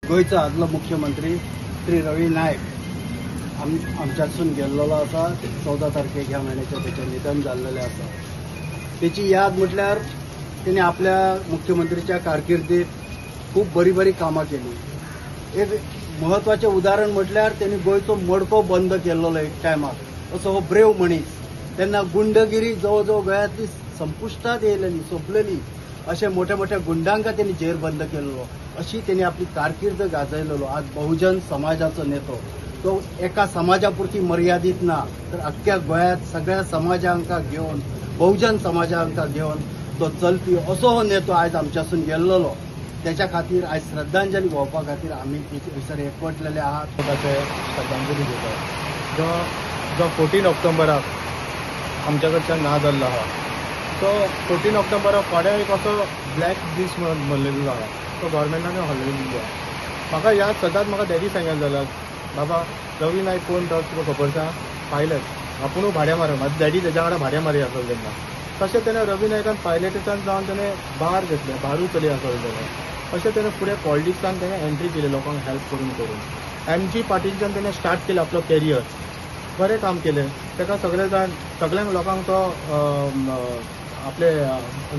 गोंयचो आदलो मुख्यमंत्री श्री रवी नायक आमच्यासून गेल्लो आसा. 14 तारखेक ह्या म्हयन्याचें तेचें निधन जाल्लेलें आसा. तेची याद म्हटल्यार तेणी आपल्या मुख्यमंत्रीच्या कारकिर्दीत खूब बरी बरी कामां केली. एक म्हत्वाचें उदाहरण म्हटल्यार तेणी गोंयचो मडको बंद केल्लो एक टायमार. असो हो ब्रेव मनीस. तेन्ना गुंडगिरी जवळ जवळ गोंयांतली संपुश्टांत येयलेली, सोंपलेली. अशे मोठ्या मोठ्या गुंडांका तेणी जेर बंद केल्लो. अशी तेणी आपली कारकीर्द गाजयलेलो. आज बहुजन समाजाचो नेतो तो एका समाजा पुरती मर्यादीत ना, तर अख्ख्या गोंयांत सगळ्या समाजांका घेवन, बहुजन समाजांका घेवन तो चलपी असो हो नेतो आयज आमच्यासून गेल्लो. त्याच्या खातीर आयज श्रद्धांजली घेवपा खातीर आमी थंयसर एकवटलेले आहात. ताचे श्रद्धांजली दिता. जो 14 ऑक्टोबराक आमच्या कडच्यान ना जाल्लो आहा तो 14 ऑक्टोबराक थोड्या एक असो ब्लॅक दीस म्हणून म्हणलेलो आहा. तो गव्हर्मेंटान हॉलिडे दिल्लो आहा. म्हाका याद सदांच म्हाका डॅडी सांगत जाल्यार, बाबा रवी नायक कोण तो तुका खबर आसा? पायलट. आपुणूय भाड्या मार. म्हाका डॅडी तेज्या वांगडा भाड्या मारी आसलो तेन्ना. तशें तेणें रवी नायकान पायलटाच्यान जावन तेणें बार घेतलें, बारूय चली आसलो तेणें. तशें तेणें फुडें पॉलिटिक्सान तेणें एंट्री केली लोकांक हेल्प करून करून. एम जी पाटीलच्यान तेणें स्टार्ट केलें आपलो कॅरियर. बरें काम केलें. ताका सगळे जाण, सगळ्यांक लोकांक तो आपले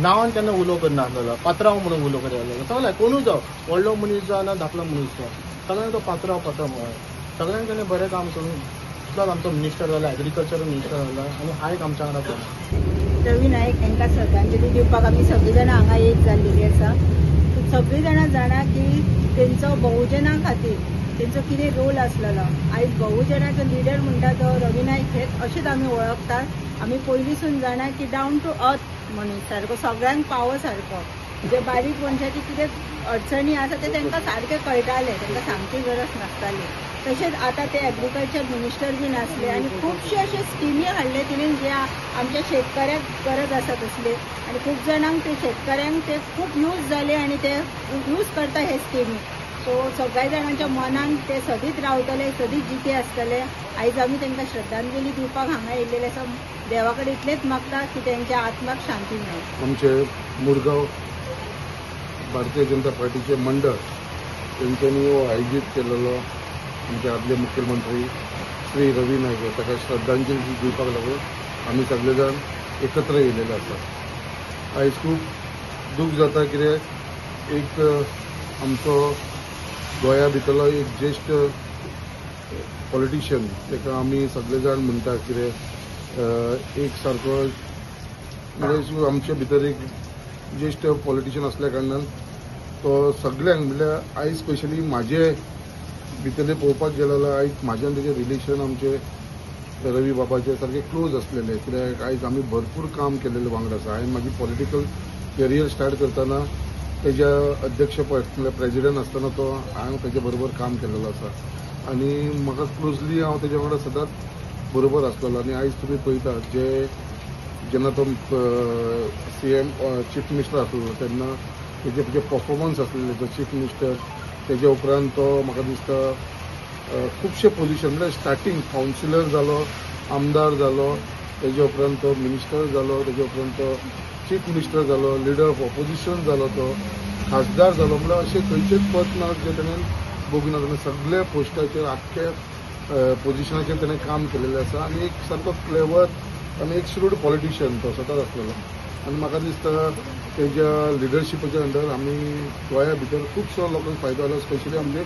नांवान केन्ना उलो करनासलेलो, पात्रांव म्हणून उलो करनासलेलो. सगळ्यांक कोणूय जावं, व्हडलो मनीस जावं ना धाकलो मनीस जावं, सगळ्यांक तो पात्रांव पात्रांव म्हणून सगळ्यांक तेणें बरें काम करून इतलोच आमचो मिनिस्टर जाला, एग्रीकल्चर मिनिस्टर जाला आनी हायक आमच्या वांगडा तो. रवी नायक हांकां श्रद्धांजली दिवपाक आमी सगळीं जाणां हांगा एक जाल्लेली आसा. सगळीं जाणां जाणा की तेंचो बहुजना खातीर तेंचो कितें रोल आसलेलो. आयज बहुजनाचो लिडर म्हणटा तो रवी नायक हेच अशेंच आमी वळखतात. आमी पयलींसून जाणा की डावन टू अर्थ मनीस, सारको सगळ्यांक पावो सारको. जे बारीक मनशाची कितें अडचणी आसा ते तांकां सारकें कळटालें, तांकां सांगची गरज नासताली. तशेंच आतां ते एग्रीकल्चर मिनिस्टर बीन आसले आनी खुबशे अशे स्किमी हाडले तिणें जे आमच्या शेतकऱ्यांक गरज आसा तसले. आनी खूब जाणांक ते शेतकऱ्यांक ते खूब यूज जाले आनी ते यूज करता हे स्किमी. सो सगळ्या जाणांच्या मनान ते सदींच रावतले, सदींच जिते आसतले. आयज आमी तांकां श्रद्धांजली दिवपाक हांगा येयल्लेले आसा. देवा कडेन इतलेंच मागता की तेंच्या आत्माक शांती मेळूं. आमचे मुरगांव भारतीय जनता पार्टीचे मंडळ तेंच्यांनी हो आयोजीत केलेलो आमचे आदले मुख्यमंत्री श्री रवी नायक ताका श्रद्धांजली दिवपाक लागून आमी सगळे जाण एकत्र येयलेले आसा. आयज खूब दूख जाता कित्याक एक आमचो गोंया भितरलो एक ज्येश्ठ पॉलिटिशियन ताका आमी सगळे जाण म्हणटा कितें एक सारको म्हणजे आमचे भितर एक ज्येश्ठ पॉलिटिशियन आसल्या कारणान तो सगळ्यांक म्हणल्यार आयज स्पेशली म्हाजे भितरले पळोवपाक गेलो जाल्यार आयज म्हाजे आनी तेजें रिलेशन आमचे रवी बाबाचे सारकें क्लोज आसलेलें. कित्याक आयज आमी भरपूर काम केलेलें वांगडा आसा. हांवें म्हाजी पॉलिटिकल करियर स्टार्ट करतना तेज्या अध्यक्षपद म्हणल्यार प्रेजिडंट आसतना तो हांवें तेजे बरोबर काम केलेलो आसा आनी म्हाका क्लोजली हांव तेज्या वांगडा सदांच बरोबर आसलेलो. आनी आयज तुमी पळयता जे जेन्ना तो सीएम चीफ मिनिस्टर आसलो तेन्ना तेजे जे परफॉर्मन्स आसलेले जो चीफ मिनिस्टर, तेजे उपरांत तो म्हाका दिसता खुबशे पोजिशन म्हणल्यार स्टार्टींग कावन्सिलर जालो, आमदार जालो, तेजे उपरांत तो मिनिस्टर जालो, तेजे उपरांत तो चीफ मिनिस्टर जालो, लिडर ऑफ ऑपोजिशन जालो, तो खासदार जालो. म्हणल्यार अशें खंयचेच पद ना जें तेणें भोगूना. तेणें सगळे पोस्टाचेर आख्खे पोजिशनाचेर तेणें काम केलेलें आसा आनी एक सारको क्लेवर आनी एक श्रूड पॉलिटिशियन तो सदांच आसलेलो. आनी म्हाका दिसता तेज्या लिडरशिपाच्या अंडर आमी गोंया भितर खुबसो लोकांक फायदो जालो. स्पेशली आमचे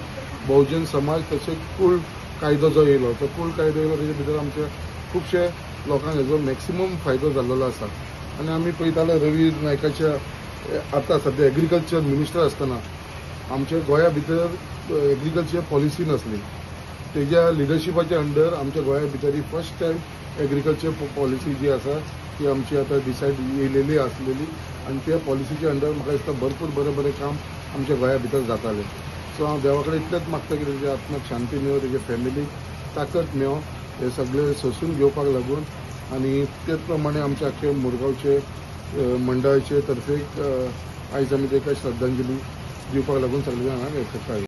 बहुजन समाज तशेंच कूळ कायदो जो येयलो तो कूळ कायदो येयलो तेजे भितर आमचे खुबशे लोकांक हेजो मॅक्सिमम फायदो जाल्लो आसा. आनी आमी पळयताले रवी नायकाच्या आतां सद्या एग्रीकल्चर मिनिस्टर आसतना आमच्या गोंया भितर एग्रीकल्चर पॉलिसी नासली. तेज्या लिडरशिपाच्या अंडर आमच्या गोंया भितर ही फर्स्ट टायम एग्रीकल्चर पॉलिसी जी आसा ती आमची आतां डिसायड येयलेली आसलेली आनी त्या पॉलिसीच्या अंडर म्हाका दिसता भरपूर बरें बरें काम आमच्या गोंया भितर जातालें. सो हांव देवा कडेन इतलेंच मागता की तेज्या आत्म्याक शांती मेळो, तेज्या फॅमिलीक ताकद मेळो हे सगळें सोंसून घेवपाक लागून. आनी तेच प्रमाणे आमच्या आख्खे मुरगांवचे मंडळाचे तर्फे आयज आमी ताका श्रद्धांजली दिवपाक लागून सगळे जाणांक एकत्र आयले.